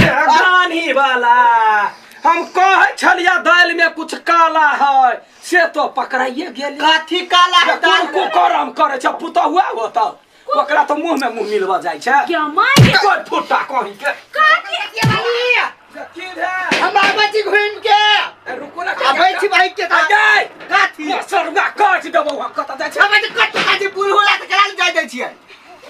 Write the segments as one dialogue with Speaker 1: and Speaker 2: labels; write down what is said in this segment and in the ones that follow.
Speaker 1: गानी वाला हम कहै छलियै दालि में कुछ काला है से तो पकड़ाइए गेल।
Speaker 2: कथी काला है?
Speaker 1: कोन कुकरम करै छै पुतहुआ होता ओकरा तो मुंह में मुंह मिलवा जाइ छै।
Speaker 3: क्या माय के
Speaker 1: कोई फुट्टा कहीं के की भेल?
Speaker 2: हम आबै छी घुमि के।
Speaker 1: ए, रुको ना।
Speaker 2: आबै छी भाई के।
Speaker 1: आगे
Speaker 2: कथी?
Speaker 1: सरुआ काट देबौ हम। कतऽ जाइ छै?
Speaker 2: आबै छी कथी कथी बुढ़ होला तऽ केना जाइ दै छियै?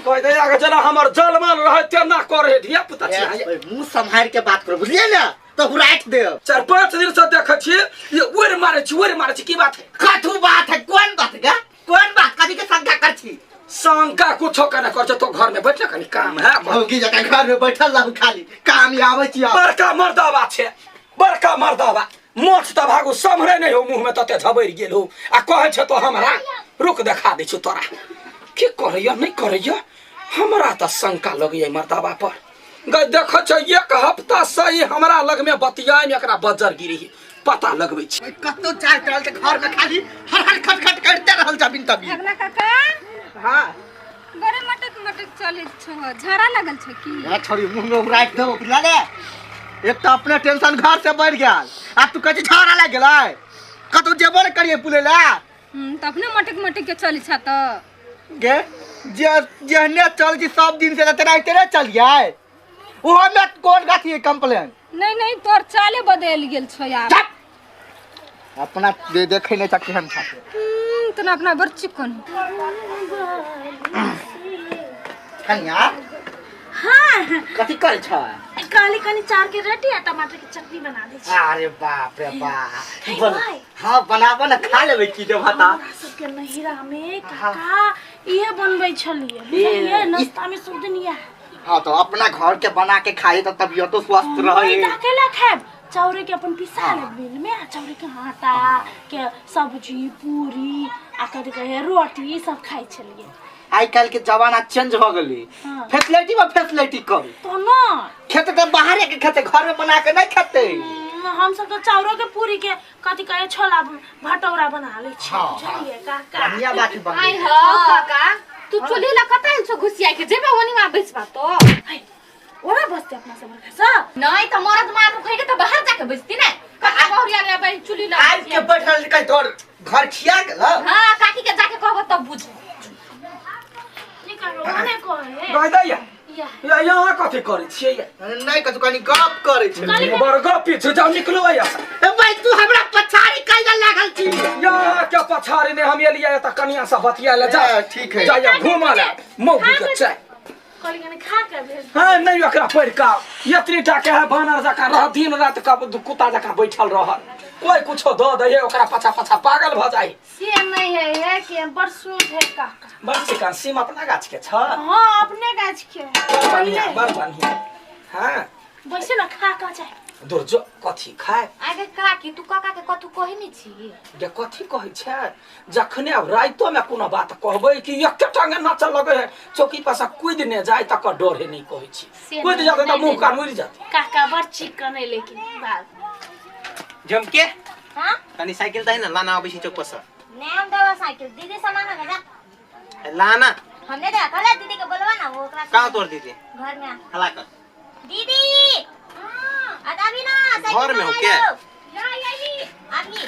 Speaker 1: कह दे आगे जेना हमर जलमन रहै तेना करे धिया पुता छियै।
Speaker 2: ए, मुंह सम्हारि के बात करू, बुझलियै ने? तऽ हुराठि देब।
Speaker 1: 4-5 दिन से देखै छी ये उड़ मारे छी, उड़ मारे छी, की बात है?
Speaker 2: कथू बात है? कोन बात गे? कोन बात? कथी के शंका कर छी?
Speaker 1: शंका कुछो के कर छै। तो घर में बैठ कनी काम है।
Speaker 2: भौगी जकाँ घर में बैठल रहू खाली काम आबै छी।
Speaker 1: बड़का मर्दाबा छै, बड़का मर्दाबा। मोछ तऽ भागू सम्हरे नहि हो, मुँह में तते झबरि गेल हो आ कहै छै तो हमरा रुक देखा दै छौ तोरा की करैया नहि करैया। हमरा तऽ शंका लगैया मर्दाबा पर गई। देखै छै एक हफ्ता सही हमरा लग में बतियाय में एकरा बजर गिरी पता लगबै छी।
Speaker 2: कतौ जाइत रहल तऽ घर में खाली हर हर खट खट करिते रहल जमीन तमीन।
Speaker 4: अगला काका।
Speaker 2: हाँ।
Speaker 4: बड़े मटक मटक चलै छौ, झाड़ा लगल छौ की?
Speaker 2: ए छोरी, मुंह में उड़ाइट देबो, बुझला ने? एक तऽ अपने टेंशन घर से बढ़ि गेल आ तू कहै छी झाड़ा लागि गेलै। कतौ जेबो ने करियै पुलै लए।
Speaker 4: तऽ अपने मटक मटक के चलै छ तऽ
Speaker 2: गे जे जेहने चल छी सब दिन से तेनाहिते ने चलियै। ओहो में कोन गाथी है कंप्लेन?
Speaker 4: नहीं नहीं, तोर चाले बदल गेल छौ यार।
Speaker 2: चुप! अपना देखै नहि छ केहन छ।
Speaker 4: तना अपना बड़ चिकन।
Speaker 2: कनिया।
Speaker 3: हाँ।
Speaker 2: कथी करै छ?
Speaker 3: कहली कनी चाउर के रोटी आ टमाटर के चटनी बना दै छी।
Speaker 2: अरे बाप रे बाप।
Speaker 3: हे भाई।
Speaker 2: हाँ बनाबो ने, खा लेबै की जे भाता।
Speaker 3: हमरा सबके नहिरा में काका इहे बनबै छलियै, बुझलियै? नाश्ता में सब दिन इएह।
Speaker 2: हाँ तो अपना घर के बना के खाई तो तबियतो स्वस्थ रहे।
Speaker 3: मैदा के ला खाएब, चाउरे के अपन पिसा लेब मिल में आ चाउरे के आटा के सब्जी पूरी आ कथी कहे रोटी सब खाइ छलियै।
Speaker 2: आइ काल्हि के जमाना चेंज हो गेलै।
Speaker 3: हाँ।
Speaker 2: फैसिलिटी में फैसिलिटी कम
Speaker 3: तो न
Speaker 2: खेते तऽ बाहरे के खेते, घर में बना के नहीं खेते।
Speaker 3: हम सब तो चाउरो के पूरी के कथी कहे छोला भटौरा बना लै छी।
Speaker 2: हाँ,
Speaker 3: बुझलियै काका?
Speaker 2: बढ़िया बात बन।
Speaker 4: आई हो काका, तू चूल्ही ला कतऽ आयल छौ घुसिया के? जेबे ओनी मा बैसबा तो।
Speaker 3: है, ओना बसते अपना सब खसा
Speaker 4: नहीं तो मरद मार खाई के तो बाहर जाके बैसती ने। काका बहुरिया ले बैठ चूल्ही ला।
Speaker 2: आज के बैठल कहीं तोर घर खिया गेल।
Speaker 4: हां, काकी के जाके कहबो तब बुझ।
Speaker 3: नहीं करो ओने कहे।
Speaker 1: कह दैया
Speaker 3: या।
Speaker 1: या यहाँ कथी करै छियै?
Speaker 2: नहीं कथु, कनी गप करै छै।
Speaker 1: बड़ गप पीछे जाओ, निकलो या।
Speaker 2: ए भाई, तू हमरा पछाड़ी कैला लागल छी?
Speaker 1: यहाँ के पछाड़ी ने हम एलियै तऽ कनिया से बतिया ले जा।
Speaker 2: ए, ठीक है।
Speaker 1: जा या घूम ले मौगी के चाय।
Speaker 3: कहली कनी खा के भेज।
Speaker 1: हाँ नहीं, ओकरा पढ़ का एतनी टा के है बानर जकाँ रह, दिन रात का कुत्ता जकाँ बैठल रह। कोई कुछो दऽ दै ओकरा पछा पछा पागल भऽ जाइ।
Speaker 3: से नहीं है, है कि बड़ शुद्ध है काका।
Speaker 1: बड़ चिकन सीम अपना गाछ के छ?
Speaker 3: हाँ, अपने गाछ के।
Speaker 1: बड़ बढ़िया, बड़ बढ़िया। हाँ।
Speaker 3: बैसे ना खा के जाए।
Speaker 1: दूर जो, कथी खाए?
Speaker 4: आगे काकी, तू काका के कथू कहि नै छी?
Speaker 1: जे कथी कहै छै? जखने अब राइतो में कोनो बात कहबै कि एके टांगे नाचऽ लगै है, चौकी पर से कूदि ने जाय तकर डर है। नहीं कहै छी।
Speaker 4: से
Speaker 1: कूदि
Speaker 4: नहीं,
Speaker 1: जेतै तऽ
Speaker 4: नहीं,
Speaker 1: मुँह
Speaker 4: नहीं।
Speaker 1: कान उड़ि जेतै।
Speaker 3: काका बड़ चिकन है लेकिन बात।
Speaker 5: झमके।
Speaker 6: हाँ?
Speaker 5: कनी साइकिल दही ना, लाना अबै छी चौक पर से।
Speaker 6: नहीं हम देवा साइकिल, दीदी सामान है जा।
Speaker 5: लाना।
Speaker 6: हमने दे कहला दीदी के बोलवा ना, वो ओकरा से-
Speaker 5: कहाँ तोर दीदी?
Speaker 6: घर में आ।
Speaker 5: हला कर।
Speaker 6: दीदी आज अभी ना साइकिल
Speaker 5: घर में हो
Speaker 6: मंगा
Speaker 5: क्या?
Speaker 6: लो।
Speaker 4: या यही
Speaker 6: अभी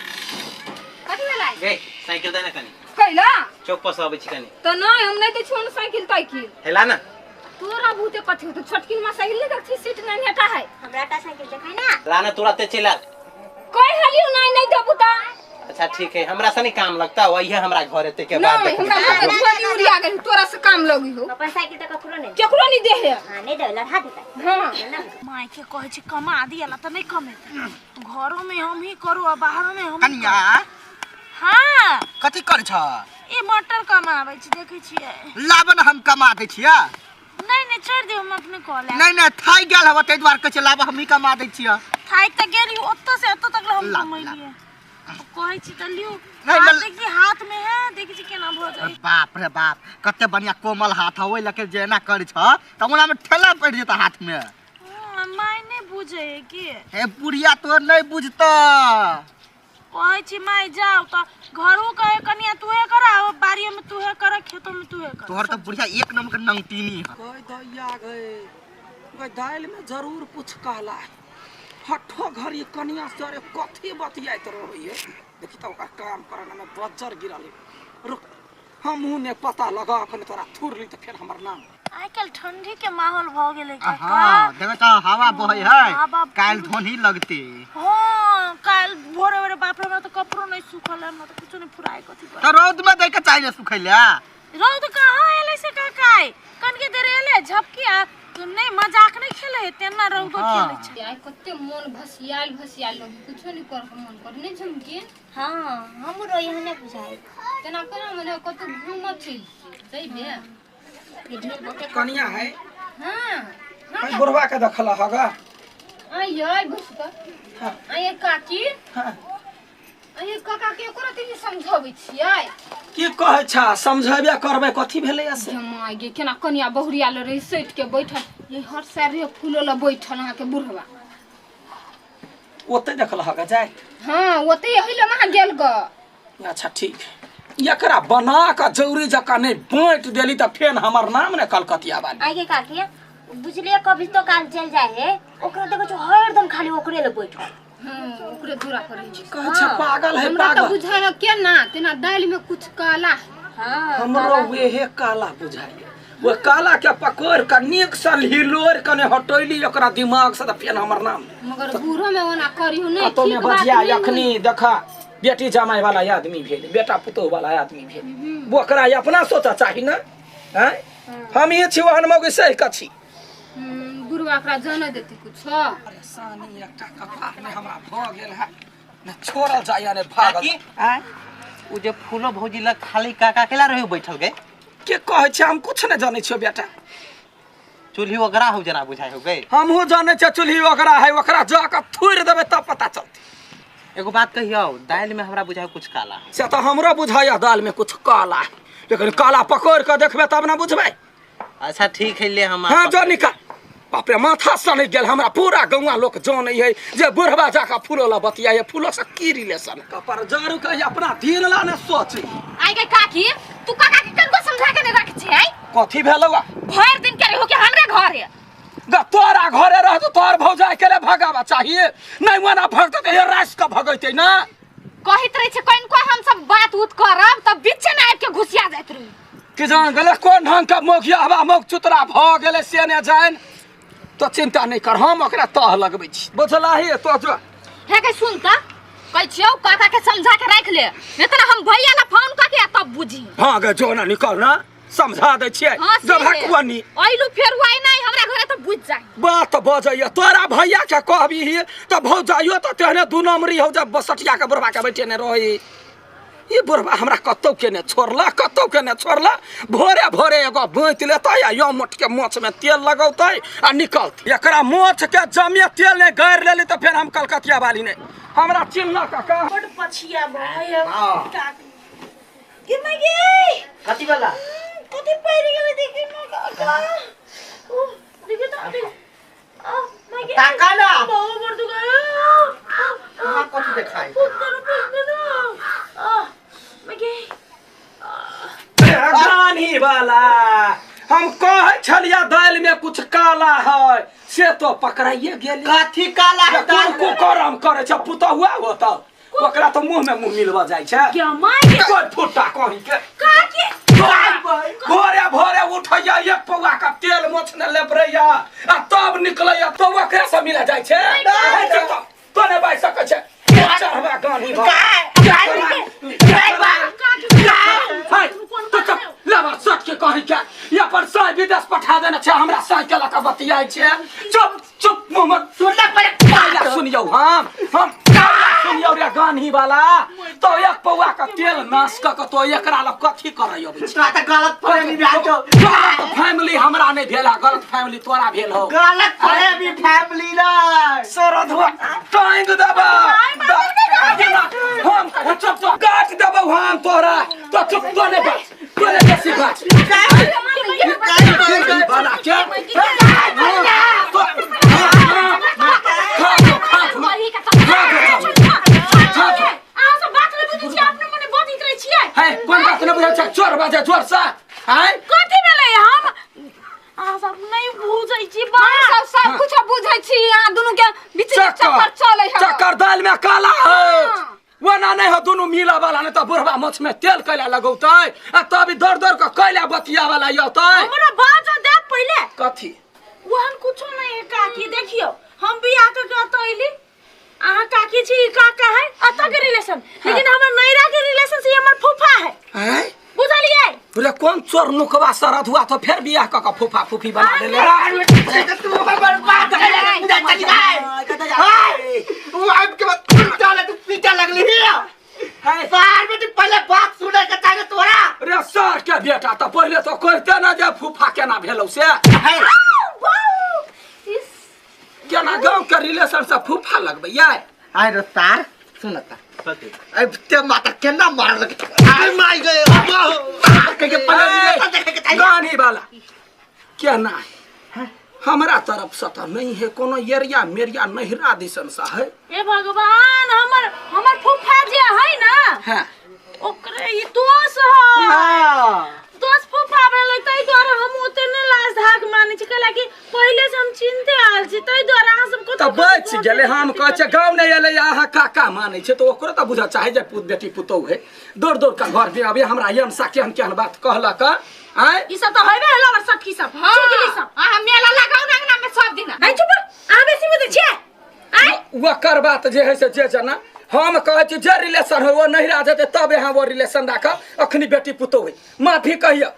Speaker 4: कथी भेलै?
Speaker 5: गे साइकिल दही ना कनी।
Speaker 4: कैला?
Speaker 5: चौक पर से अबै छी कनी।
Speaker 4: तो नहीं, हम नहीं दै छियौ साइकिल ताइकिल।
Speaker 5: हे लाना।
Speaker 4: तोरा बहुते कथी होतौ? छोटकी मा साइकिल नहीं देखছি, सीट नहीं हटा है।
Speaker 6: हमरा टा साइकिल देखाई ना।
Speaker 5: लाना तुरंते चलि आ।
Speaker 4: कहि हलियौ नहीं नहीं देबू त।
Speaker 5: अच्छा ठीक है, हमरा से नहीं काम लगता, वही है हमरा घर एते के बाद
Speaker 4: नहीं
Speaker 5: देखबै।
Speaker 4: हमरा के झोली उड़िया गेल, तोरा से काम लगी हो।
Speaker 6: अपन साइकिल तो ककरो नहीं।
Speaker 4: केकरो नहीं दे है।
Speaker 6: हां नहीं दे, लड़ा देता।
Speaker 4: हां।
Speaker 3: माय के कहै छी कमा दिया ला त नहीं कमेतै। घरो में हम ही करू आ बाहरो में हम ही
Speaker 2: कनिया।
Speaker 3: करू। हाँ।
Speaker 2: कथी करै छ?
Speaker 3: ई मटर कमाबै छी, देखै छियै।
Speaker 2: लाब ने, हम कमा दै छियै।
Speaker 3: नहीं नहीं, छोड़ दियौ, हम अपने कऽ लेब।
Speaker 2: नहीं नहीं, थाकि गेल हबा ताहि दुआरे कहै छियै लाब, हमही कमा दै छियै।
Speaker 3: थाकि तऽ गेली, ओतऽ से एतऽ तक हम
Speaker 2: ला,
Speaker 3: कमेलियै। कहै छी तऽ लियौ।
Speaker 2: नहीं,
Speaker 3: हाथ
Speaker 2: बल-
Speaker 3: देखी हाथ में है, देखै छी केना भऽ जाइ।
Speaker 2: बाप रे बाप, कते बढ़िया कोमल हाथ है। ओहि लके जे एना करै छ तऽ ओना में ठेला पड़ि जेतै हाथ में।
Speaker 3: माय नहीं बुझै है की?
Speaker 2: हे बुढ़िया तोर नहीं बुझतऽ।
Speaker 3: कहै छी माय जाओ तऽ घरो कहे कनिया तूहे कर, आ बाड़ियो में तूहे कर, खेतो में तूहे कर।
Speaker 2: तोहर तऽ बुढ़िया एक नंबर के नंगटीनी है।
Speaker 1: कहि दैया गए दालि में जरूर कुछ कहला है। हठो घड़ी कनिया से अरे कथी बतियाइत रहैये। देखी तऽ ओकर काम करना में बज्जर गिरल है। रुक, हमहूँ ने पता लगा अखन तोरा थुरली तऽ फेर हमर नाम।
Speaker 3: आइ काल्हि ठंडी के माहौल भऽ गेलै काका।
Speaker 2: हाँ देखो तो हवा बहै है,
Speaker 3: हवा
Speaker 2: काल्हि धोनी लगती।
Speaker 3: हाँ, काल्हि भोरे भोरे बाप रे, हमरा तऽ कपड़ो नहि सुखल है, हमरा तऽ कुछो नहि फुराय कथी
Speaker 2: तो रौद में दे के चाहिए सुखैला।
Speaker 3: रौद कहाँ एलै से काका? कनके देर एलै झपकी आ नहि मजाक नहि खेलै है, तेना रौदो खेलै छै।
Speaker 4: आइ कते मोन भसियाल भसियाल लगे, कुछो नहीं कर के मन कर नहीं झुमकी।
Speaker 6: हाँ हमरो एहने बुझाइ।
Speaker 4: तेना केना मन है कतौ घूमऽ चलि जइबे।
Speaker 1: कनिया है।
Speaker 4: हाँ
Speaker 1: है बुढ़वा के देखल हगा।
Speaker 4: आइ आइ घुस कऽ।
Speaker 1: हाँ।
Speaker 4: आइ काकी।
Speaker 1: हाँ।
Speaker 4: आइ काका के एको रति नहि समझाबै छियै।
Speaker 1: की कहै छा समझेबे करबै, कथी भेलै से?
Speaker 4: जमाइ गे केना कनिया बहुरिया ले रही सटि के बैठल, ये हर साल रे फूलो ल बैठल अहाँके बुढ़वा।
Speaker 1: ओतै देखल हगा जाय।
Speaker 4: हाँ ओतै एहि लए अहाँ गेल ग।
Speaker 1: अच्छा ठीक, एकरा बना कऽ जौरी जकाँ नहि बाँटि देली तऽ फेर हमर नाम ने कलकतिया वाली।
Speaker 6: आइ के काकी बुझलिए कभी तो काल चल जाए है, ओकरा देखो छो हरदम खाली ओकरे ले बैठल।
Speaker 4: हाँ ओकरे दूरा पर रहै छै।
Speaker 1: कहै छै पागल है
Speaker 4: हमरा तऽ
Speaker 1: पागल।
Speaker 4: बुझाइ है केना तेना दालि में कुछ काला है।
Speaker 6: हाँ
Speaker 1: हमरो वेहे काला बुझाइए। वो काला के पकड़ के नीक से हिलोर कने हटैली ओकरा दिमाग से तऽ फेर हमर नाम।
Speaker 4: मगर बूढ़ो में ओना करियो नहीं,
Speaker 1: कतौ
Speaker 4: ठीक
Speaker 1: में
Speaker 4: बात
Speaker 1: बजिया
Speaker 4: नहीं
Speaker 1: अखनी
Speaker 4: हुई।
Speaker 1: देखा बेटी जमाई वाला आदमी भेल, बेटा पुतोह वाला आदमी भेल, ओकरा अपना सोचा चाही ना। हैं हम ही छी ओहन मौगी सही कछी।
Speaker 4: बुढ़वा ओकरा जाने देती कुछ।
Speaker 1: परेशानी एकटा कपार में हमरा भ गेल है, ने छोड़ल जाइए ने भागल।
Speaker 5: काकी, उ जे फूलो भौजी लग खाली काका केला रहे बैठल गए।
Speaker 1: के कहै छै हम कुछ नहीं जानै छियो बेटा।
Speaker 5: चूल्ही ओकरा हो जना बुझाइ हो गए।
Speaker 1: हमहूँ जानै छियै चूल्ही ओकरा है, ओकरा जा कऽ थुरि देबै तब पता चलतै।
Speaker 5: एगो बात कहियौ, दालि में हमरा बुझाइ कुछ काला है।
Speaker 1: से तऽ हमरो बुझाइए दालि में कुछ काला है, लेकिन काला पकड़ कऽ देखबै तब ने बुझबै।
Speaker 5: अच्छा ठीक है ले हम।
Speaker 1: हाँ जो निकाल। बाप रे माथा सनकि गेल हमरा, पूरा गौआ लोक जानै है जे बुढ़वा जाकऽ फूलो लए बतियाइ है, फूलो से की रिलेशन। कपर जरू के अपना दिन ला ने सोची।
Speaker 4: आइ गे काकी, तू काका के कनको समझा के नहीं राखै छै? आइ
Speaker 1: कथी भेलौ?
Speaker 4: भरि दिन के रहो के हमरे घरे।
Speaker 1: ग तोरा घरे रह तो तोर भौजाई के ले भगावा चाहिए, नहीं ओना भगतै तऽ रास के भगैतै ना।
Speaker 4: कहैत रहै छै कनको हम सब बात उत करब तब बीचे में आबि के घुसिया जाइत रही।
Speaker 1: कि जान गेलै कोन ढंग के मौगिया हवा मौग चुतरा भऽ गेलै से ने जान। तो चिंता नहीं कर, हम ओकरा तह लगबै छी बुझलाही। तो जो
Speaker 4: हे के सुन त कहै छियौ काका के समझा के राखि ले, नहीं त हम भैया ला फोन क के तब बुझी।
Speaker 1: हाँ गे जो ना निकल ना, समझा दै छियै।
Speaker 4: हाँ, से
Speaker 1: जब
Speaker 4: है।
Speaker 1: हकवनी
Speaker 4: अइलू फेर आई नहीं हमरा घरे त बुझ जाई।
Speaker 1: बात बजैया तोरा भैया के कहबी त भौजाइयो त तेहने दू नंबरी हौ जब बसटिया के बुढ़वा के बैठेने रही। ई बुढ़वा हमरा कतौ के ने छोड़ला, कतौ के ने छोड़ला। भोरे भोरे एगो बाँटि लेतै आ यो मोट के मोछ में तेल लगौतै आ निकलतै। एकरा मोछ के जमे तेल ने गाड़ि लेली तऽ फेर हम कलकतिया वाली नहि हमरा चिन्हलक काका।
Speaker 3: बड पछिया भए
Speaker 2: हाँ।
Speaker 3: के मागे
Speaker 2: कथी वाला
Speaker 3: कथी पड़ि गेलै देखी न काका। ओ देखी त आ मागे
Speaker 2: ताका ना।
Speaker 3: बहुत बड़ दुखाय।
Speaker 2: अहाँ कथी देखाइ?
Speaker 3: मागे
Speaker 1: गानी वाला हम कहै छलियै दालि में कुछ काला है, से तो पकड़ाइए गेल।
Speaker 2: कथी काला है?
Speaker 1: कोन कुकरम करै छै पुतहुआ होतौ, ओकरा तऽ मुँह में मुँह मिलबऽ जाइ छै।
Speaker 3: क्या मागे
Speaker 1: कोइ फुट्टा कहीं के
Speaker 3: काकी
Speaker 1: भोरे भोरे उठैया एक पौआ के तेल मोछ ने लेपरैया आ तब निकलैया, तो ओकरे से मिल जाइ छै। तो ने बाजि सकै छै। चढ़वा गानी लेबर सट के कहीं के या पर साइ विदेश पठा देने छै, हमरा साइकिल लऽ कऽ बतियाइ छै। चुप चुप मुँह में
Speaker 2: सुनला पहिले
Speaker 1: पहिले सुनियौ, हम सुनियौ रे गानी वाला। तो एक पौआ के तेल नाश कऽ के तो एकरा लग कथी करय अबै छै?
Speaker 2: तोरा तऽ गलत फहमी भेल छौ।
Speaker 1: गलत फैमिली हमरा नहि भेल, गलत फैमिली तोरा भेल हौ।
Speaker 2: गलत फहमी फैमिली नै।
Speaker 1: सरधुआ टांग देबा हम, चुप चुप काट देबौ हम तोरा। तो चुप तो नहि बाज, तो नहि बेसी बाज। बाला के खा जो, खा जो।
Speaker 3: अहाँ सब बात नहि बुझै छियै, अपने मने बजैत रहै छियै।
Speaker 1: है कोन बात नहि बुझै छै? चोर बाजे जोर से। हैं
Speaker 3: कथी भेलै? हम अहाँ सब नहि बुझै छी बात।
Speaker 4: सब
Speaker 1: में काला है ओना नहीं हो दुनू मिला वाला नहीं तो बुढ़वा मोछ में तेल कैला लगौतै आ तब दौड़ दौड़ के कैला बतिया वाला अयतै।
Speaker 3: हमरा बाजो दे पहिले।
Speaker 1: कथी?
Speaker 3: ओहन कुछो नहीं है काकी। देखियो हम बियाह के के अतऽ अइली, अहाँ काकी छी, ई काका है, अतऽ के रिलेशन, लेकिन हमर नैरा के रिलेशन से ई हमर फूफा है।
Speaker 1: आँय?
Speaker 3: बुझलियै?
Speaker 1: रे कोन चोर नुकवा सरद हुआ तो फिर बियाह क के फूफा फूफी बना लेले रे।
Speaker 2: तू हमर बात चली जाए। वो आब के बाद उल्टा ले तू पीछा लगली है सार में। तू पहले बात सुने के चाहे तोरा।
Speaker 1: रे सर के बेटा तो पहले तो कहते ना जे फूफा केना भेलौ से, केना गांव के रिलेशन से फूफा लगबैया।
Speaker 2: आय रे सार सुनता अब ते माता केना मारलक। आय मार गए के पहले देखे के चाही।
Speaker 1: गानी वाला केना हमरा तरफ से तो नहीं है कोनो एरिया मेरिया नहिरा दिसन सा है।
Speaker 3: ए भगवान, हमर हमर फूफा जे है ना,
Speaker 1: हाँ,
Speaker 3: ओकरे ई दोष है।
Speaker 2: हां
Speaker 3: दोष फूफा भेलै, ताहि दुआरे हम ओते नहि लाज धाक मानै छी, कैला कि पहिले से हम चिन्हते आयल छी, ताहि दुआरे अहाँ सब
Speaker 1: तऽ बचि गेलै। हम कहै छियै गाँव नहि एलै अहाँ काका मानै छै तऽ ओकरो तऽ बुझऽ चाही जे पुत बेटी पुतोहु है। दौड़ दौड़ कऽ घर में अबै हमरा यमसा केहन केहन बात कहलक। आँय
Speaker 3: ई सब तऽ हेबे हलो हमर सखी सब।
Speaker 4: हाँ,
Speaker 3: चुगली सब।
Speaker 4: अहाँ मेला लगाउ ने अंगना में सब दिन।
Speaker 3: आइ चुप, अहाँ बेसी बुझै छियै? आइ
Speaker 1: ओकर बात जे है से जे जना हम कहै छी जे रिलेशन हो वो नहिरा जेतै तब यहाँ वो रिलेशन राखब। अखनी बेटी पुतोहु है, माफी कहियो।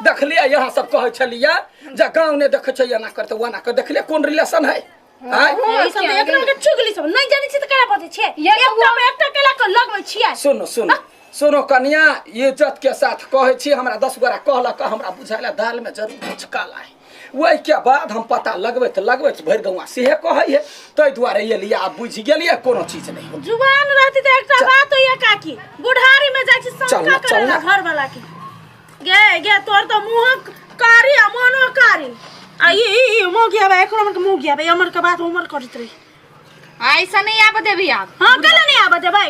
Speaker 1: देखलियै यहाँ सब कहै छलियै जे गाँव नहि देखै छै एना करतै ओना कर, देखलियै कोन रिलेशन है? आँय?
Speaker 3: ई सब तऽ एक नंबर के चुगली सब। नहि जानै छी तऽ केना बजै छियै? एकटा मे एकटा केला के लगबै छियै।
Speaker 1: सुनो सुनो सुनो कनिया, इज्जत के साथ कहै छी, हमरा 10 गोरा कहलक हमरा बुझायल दाल में जरूर किछु काला है। ओहि के बाद हम पता लगबैत लगबैत भरि गौआ सेहे कहै है, ताहि दुआरे एलियै। आब बुझि गेलियै कोनो चीज नहि हो।
Speaker 3: जुबान रहती तऽ एकटा बात होइया काकी, बुढ़ारी में जाइ छी
Speaker 1: चल
Speaker 3: शंका
Speaker 1: ना,
Speaker 3: करे
Speaker 1: चल
Speaker 3: ला
Speaker 1: ना।
Speaker 3: घर वाला के। गे गे तोर तऽ मुँह कारी आ मोनो कारी आ ई ई ई मुँह गियाबे, एकरो हमर के मुँह गियाबे, हमर के बात उमर करैत रही।
Speaker 4: ऐसा नहीं आब देबी आब।
Speaker 3: हाँ, कल नहीं आबे देबै,